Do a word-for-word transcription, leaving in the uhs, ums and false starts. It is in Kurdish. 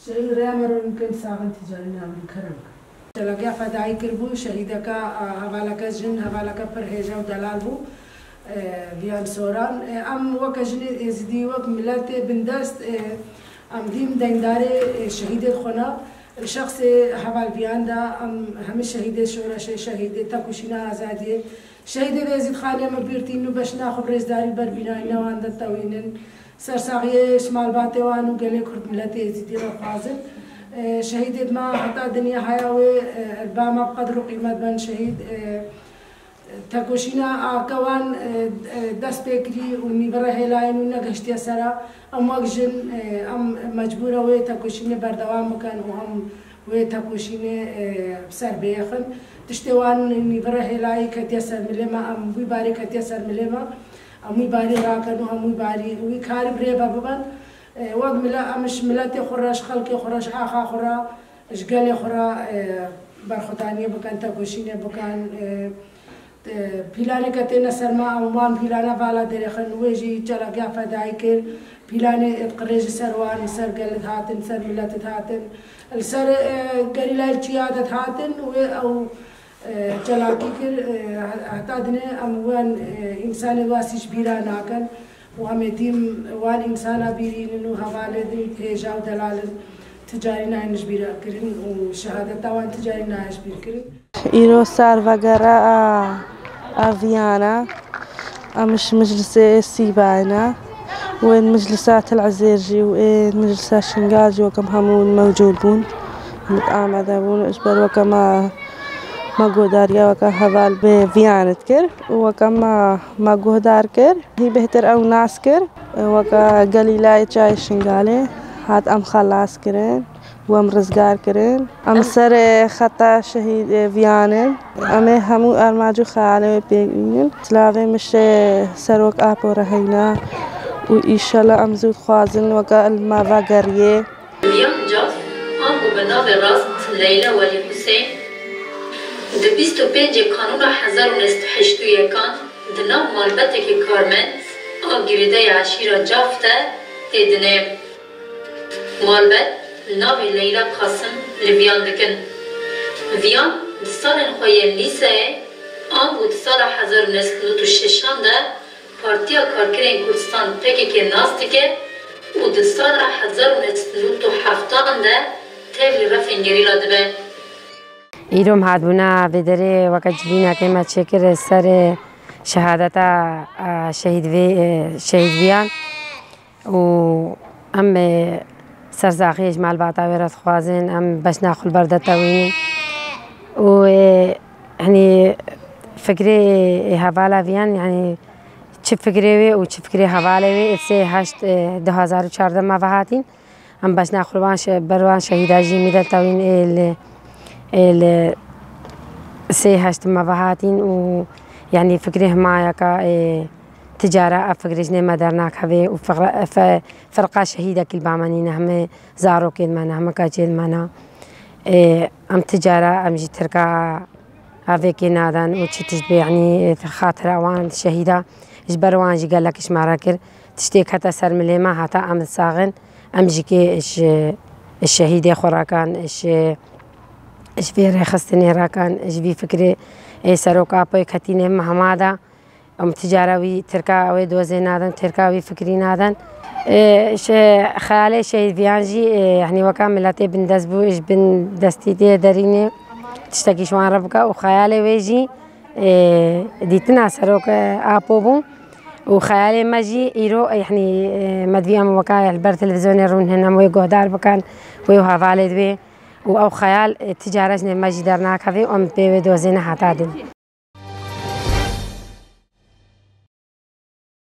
Şehîd rêya me ronî bikin, saxin tîcarîna min kerem. Çalakiya fedayî kiribû, şehîdeke, a, hevaleke jin, hevaleke pir hêja û delal bû, e, Viyan Soran. E, em weke jinê Êzidî, wek miletê bindest, e, em dîm deyndarê, e, şehîdê xwe ne. Li şexsê heval Viyan de em hemî şehîdê şoreşê, şehîdê tekoşîna azadiyê, şehîdê Êzîdxanê me bîr tînin û beşna xwe bi rêzdarî ber bînayîna wan de tewînin. Sersaxiyê ji malbatê wan û gelê Kurd miletê Êzidî re dixwazin. E, şehîdê me heta dinya haya wê, e, li ba me bi qedr û qîmet ben şehîd. E, tekoşîna a ke wan, e, e, dest pê kirî û nîvira hêlayîn û negihiştiye sera. Em wek jin, e, em mecbûr e wê tekoşînê berdewam bikin û em wê tekoşînê, e, bi ser bêxin. Tiştê wan nîvira hêlayî ketiye ser milê me, em wî barî ketiye ser milê me. Em wî barî rakin û em wî barî, wî karî bi rê ve bibin. E, wek mile-, em ji miletê xwe re, ji xelkê xwe re, ji axa xwe re, ji gelê xwe re, e, berxwedaniyê bikin, tekoşînê bikin. E, e, pîlaneke têne ser me, em wan pîlana vala derêxin. Wê jî çalakiya fedayî kir. Pîlanê qirêj li ser wan, li ser gel dihatin, li ser milet dihatin. Li ser, e, gerîlayê çiya de dihatin. Wê ew e, çalakî kir, e, he-, heta dinê em wan, e, însanê wasî ji bîra nakin û em ê dîm wan însana bîrînin û hevalê din hêja û delal in, ti carî nayên ji bîra kirin û şehadeta wan ti carî nayê ji bîr kirin. Îro sar vegere a, a Viyana. Em ji meclisê Sîbayê ne. Wên meclisa Til Ezêr jî û ên meclisa Şingal jî weke me hemû mewcûd bûn. Mit amade bûn. Ji ber weke me, me guhdariya weke heval bi Viyanê dikir û weke me, me guhdar kir. Hî bêhtir ew nas kir. Weke gelîlayê çayê Şingalê hat em xelas kirin. Û em rizgar kirin. Em serê xeta şehîd, e, Viyan in. Em ê hemû armac û xeyalê wê pêk bînin. Silavê min ji Serok Apo re heyne û îşela em zû dixwazin weke li me vegeriyê. Viyan Caf, ango bi navê rast Leyla Welî Husên, di bîst û pêncê Kanûna hezar û neh sed û heştê û yekan di nav malbetekê karmend a girêdayê eşîra Caf de tê dinê. Malbet li navê Leyla Kasim li Viyan dikin. Viyan di salên xwe yên lîseyê ango di sala hezar û neh sed û nod û şeşan de Partiya Karkerên Kurdistan P K K nas dike û di sala hezar û neh sed û nod û heftan de tevlî refên gerîla dibe. Îro em hatbûna vê derê weke civînekê me çêkir ser şehadeta, e, şehîd vê, e, şehîd Viyan. û em, e, sersaxiyê ji malbata wê re dixwazin, em beşna xwe li ber de tewînin. Û, e, henî fikrê, e, hevala Viyan, yanî çi fikrê wê û çi fikrê hevalê wê, ê sê heşt, e, du hazar û çardeh me ve hatîn. Em beşna xwe li van şe-, ber wan şehîda jî mî de tewîn ê li, ê li sê heşt me ve hatîn û, yanî fikrê hema yeka, e, Ti cara ev fikirê ji nê me dernakeve û fiqra-, fe-, firqa şehîdekî li ba me nîne, hemê zarokên me ne, hemê keçên me ne. Ê, em ti cara em jî Tirka evêkê nadan û çi tişt bê, yanî, xatira wan şehîda ji ber wan jî gelek ji me re kir. Tiştê kete ser milê me, heta em disaxin, em jî kê ji, ji şehîdê xwe rakan, ji, ji vê rêxistinê rakan, ji vî fikirê, ê, Serok Apoyê ketî nêv me hema da. Em ti cara wî Tirka wê dozê nadin, Tirka wî fikirî nadin. Ê, şe-, xeyalê şehîd Viyan jî, ê, yanî weka miletê bindest bû, ji bin destî tê derînê tiştekî ji wan re bike û xeyalê wê jî, ê, dîtina serok, e, Apo bû û xeyalê me jî îro, e, yanî, e, me divî em weka li ber televîzyonê rûnin em wê guhdar bikin, wê û hevalê divê. û ew xeyal, e, ti cara ji nêv me jî dernakeve û em pê wê dozê ne heta din.